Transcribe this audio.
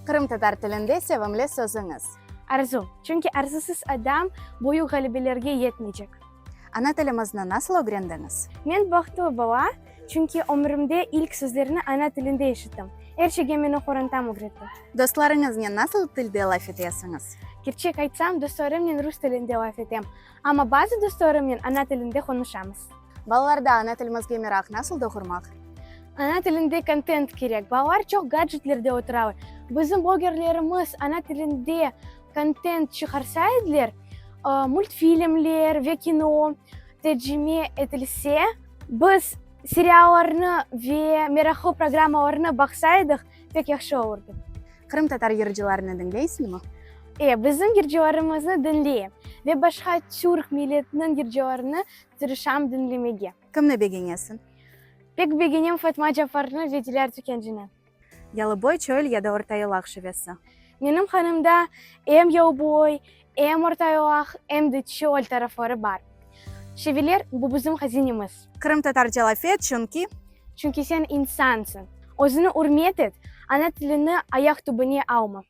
Qırımtatar tilinde sevimli sözüñiz? Arzu. Çünki arzusız adam büyük ğalebelerge yetmeycek. Ana tilimizni nasıl ögrendiñiz? Men bahtlı bala, çünki ömrümde ilk sözlerni ana tilinde eşittim. Er şeyge meni qorantam ögretti. Dostlarıñıznen nasıl tilde laf etesiñiz? Kerçek aytsam, dostlarımnen rus tilinde laf etem. Amma bazı dostlarımnen ana tilinde qonuşamız. Balalarda ana tilimizge meraq nasıl doğurmaq? Ana tilinde kontent kerek. Balalar çoq gadjetlerde oturalar. Bizim blogerlerimiz ana tilinde kontent çıqarsa ediler, multfilmler ve kino tercime etilse, biz seriallarnı ve meraqlı programmalarnı baqsa edik, pek yahşı olurdı. Qırımtatar yırcılarını diñleysiñmi? E, bizim yırcılarımıznı diñleyim ve başqa türk milletiniñ yırcılarını tırışam diñlemege. Kimni begenesiñ? Pek begenem Fatma Caparnı ve Dilâr Tükencini. Yalıboy çöl ya da Ortayılaq şivesi? Menim qanımda em Yalıboy, em Ortayılaq, em de çöl tarafları bar. Şiveler, bu bizim hazinemiz. Qırımtatarca laf et, çünki. Çünki sen insansıñ. Özüni ürmet et, ana tilini ayaq tübüne alma.